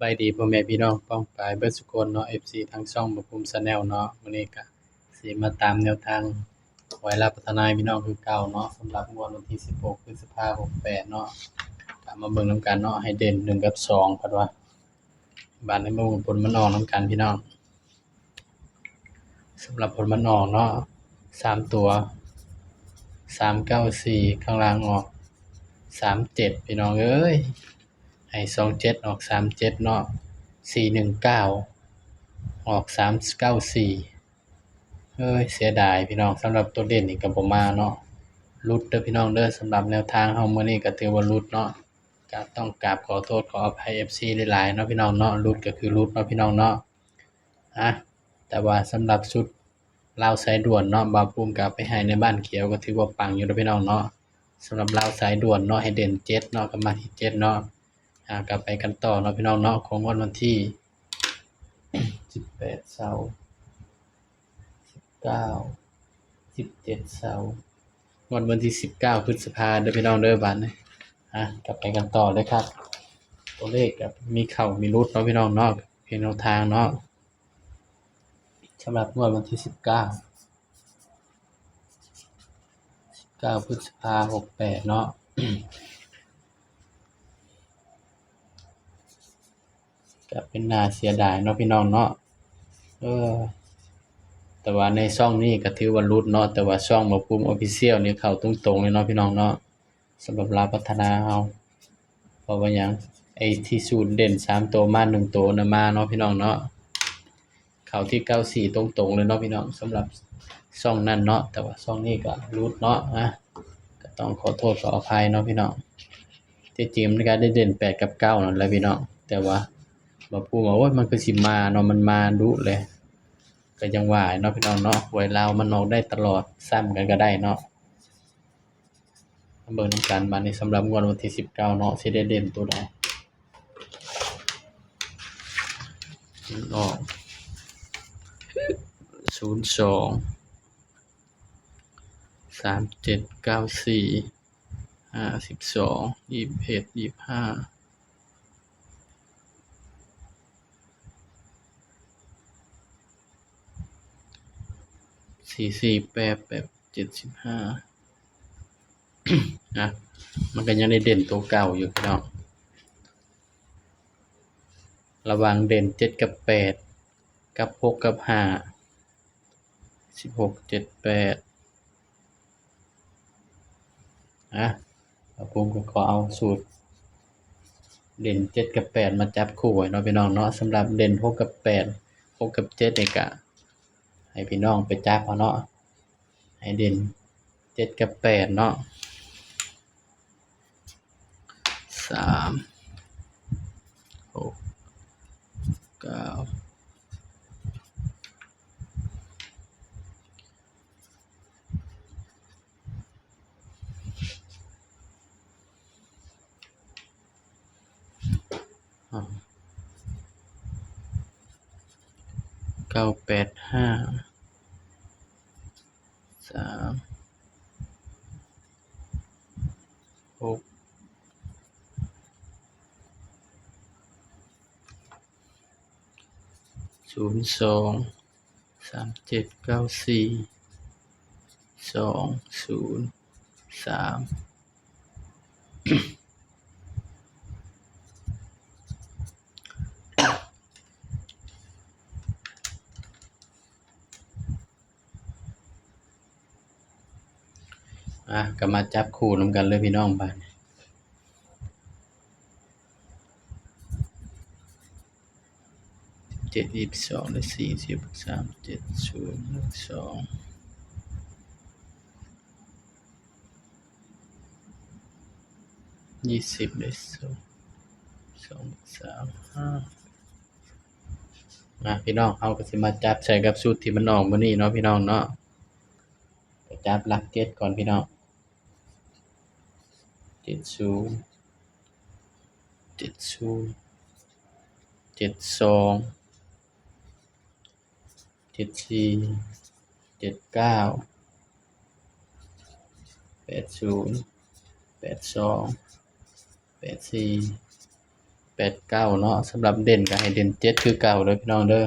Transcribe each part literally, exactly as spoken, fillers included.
บายดีพ่อแม่พี่น้องป้องปายเบิดสุคนเนาะ เอฟซี ทางช่องบ่าวภูมิ Channel เนาะ มื้อนี้ก็สิมาตามแนวทางหวยลาวพัฒนาให้พี่น้องคือเก่าเนาะ สำหรับงวดวันที่สิบหกพฤษภาหกแปดเนาะ ก็มาเบิ่งนำกันเนาะ ให้เด่นหนึ่งกับสองเพิ่นว่า บาดนี้มาเบิ่งผลมันออกนำกันพี่น้อง สำหรับผลมันออกเนาะ สามตัว สามเก้าสี่ ข้างล่างออก สามเจ็ด พี่น้องเอ้ย ให้ สองเจ็ด ออก สามเจ็ด เนาะ สี่หนึ่งเก้า ออก สามเก้าสี่ เอ้ย เสียดายพี่น้อง สำหรับตัวเด่นนี่ก็บ่มาเนาะ หลุดเด้อพี่น้องเด้อ สำหรับแนวทางเฮามื้อนี้ก็ถือว่าหลุดเนาะ ก็ต้องกราบขอโทษขออภัย เอฟซี หลายๆ เนาะพี่น้องเนาะ หลุดก็คือหลุดเนาะพี่น้องเนาะ อ่ะ แต่ว่าสำหรับชุดลาวสายด่วนเนาะ บ่าวภูมิก็เอาไปให้ในบ้านเขียว ก็ถือว่าปังอยู่เด้อพี่น้องเนาะ สำหรับลาวสายด่วนเนาะ ให้เด่นเจ็ดเนาะ ก็มาที่เจ็ดเนาะ อ่ะ ก็ไปกันต่อเนาะพี่น้องเนาะ ของงวดวันที่ สิบแปด เสาร์ สิบเก้า สิบเจ็ด เสาร์ งวดวันที่ สิบเก้า พฤษภาเด้อพี่น้องเด้อ บาดนี้ อ่ะ ก็ไปกันต่อเลยครับ ตัวเลขก็มีเข้ามีหลุดเนาะพี่น้องเนาะ เพียงแนวทางเนาะ สำหรับงวดวันที่ สิบเก้า สิบเก้า พฤษภาหกแปดเนาะ ก็เป็นน่าเสียดายเนาะพี่น้องเนาะ เออ แต่ว่าในช่องนี้ก็ถือว่าหลุดเนาะ แต่ว่าช่องบ่าวภูมิ Official นี่เข้าตรงๆ เลยเนาะพี่น้องเนาะ สำหรับลาวพัฒนาเฮา เพราะว่าหยัง ไอ้ที่สูตรเด่นสามตัวมาหนึ่งตัวน่ะมาเนาะพี่น้องเนาะ เข้าที่เก้าสี่ตรงๆ เลยเนาะพี่น้อง สำหรับช่องนั้นเนาะ แต่ว่าช่องนี้ก็หลุดเนาะ นะ ก็ต้องขอโทษขออภัยเนาะพี่น้อง ที่จริงมันก็ได้เด่นแปดกับเก้านั่นแหละพี่น้อง แต่ว่าบ่าวภูมิว่า โอ้ย มันคือสิมาเนาะ มันมาดุเลย ก็ยังว่าเนาะพี่น้องเนาะ หวยลาวมันออกได้ตลอด ซ้ำกันก็ได้เนาะ มาเบิ่งนำกัน บาดนี้สำหรับงวดวันที่ สิบเก้า เนาะ สิได้เด่นตัวใด มันออก ศูนย์สอง สามเจ็ด เก้าสี่ ห้าสิบสอง ยี่สิบเอ็ด ยี่สิบห้า สี่สี่ แปดแปด เจ็ดสิบห้า นะ มันก็ยังได้เด่นตัวเก่าอยู่พี่น้อง ระหว่างเด่นเจ็ดกับแปด กับหกกับห้า สิบหก เจ็ด แปด อ่ะ บ่าวภูมิก็ขอเอาสูตรเด่นเจ็ดกับแปดมาจับคู่ไว้เนาะพี่น้องเนาะ สำหรับเด่นหกกับแปด หกกับเจ็ดนี่ก็ให้พี่น้องไปจับเอาเนาะ ให้เด่นเจ็ดกับแปดเนาะ สาม หก เก้า อ่า เก้าแปดห้า สาม หก ศูนย์สอง สามเจ็ด เก้าสี่ สองศูนย์ สาม อ่ะ ก็มาจับคู่นำกันเลยพี่น้อง บาดนี้ เจ็ด ยี่สิบสอง ได้ สี่สิบ สาม เจ็ด ศูนย์ หนึ่ง สอง ยี่สิบ ได้ สอง สอง สาม ห้า มาพี่น้อง เฮาก็สิมาจับใส่กับชุดที่มันออกมื้อนี้เนาะพี่น้องเนาะ ก็จับหลักเจ็ดก่อนพี่น้อง เจ็ดศูนย์ เจ็ดศูนย์ เจ็ดสอง เจ็ดสี่ เจ็ดเก้า แปดศูนย์ แปดสอง แปดสี่ แปดเก้าเนาะ สำหรับเด่นก็ให้เด่นเจ็ดคือเก่าเด้อพี่น้องเด้อ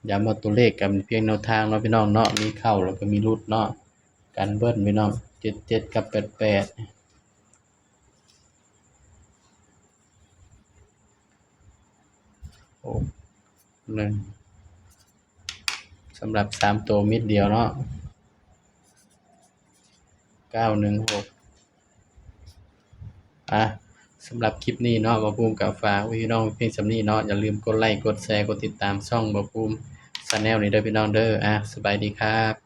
ย้ำว่าตัวเลขก็เป็นเพียงแนวทางเนาะพี่น้องเนาะ มีเข้าแล้วก็มีหลุดเนาะ กันเบิ้ลพี่น้อง เจ็ดเจ็ด กับ แปดแปด หกหนึ่ง สำหรับสามตัวเม็ดเดียวเนาะ เก้าหนึ่งหก อ่ะ สำหรับคลิปนี้เนาะ บ่าวภูมิก็ฝากไว้พี่น้องเพียงส่ำนี้เนาะ อย่าลืมกดไลค์ กดแชร์ กดติดตามช่องบ่าวภูมิ Channel นี้เด้อพี่น้องเด้อ อ่ะ สบายดีครับ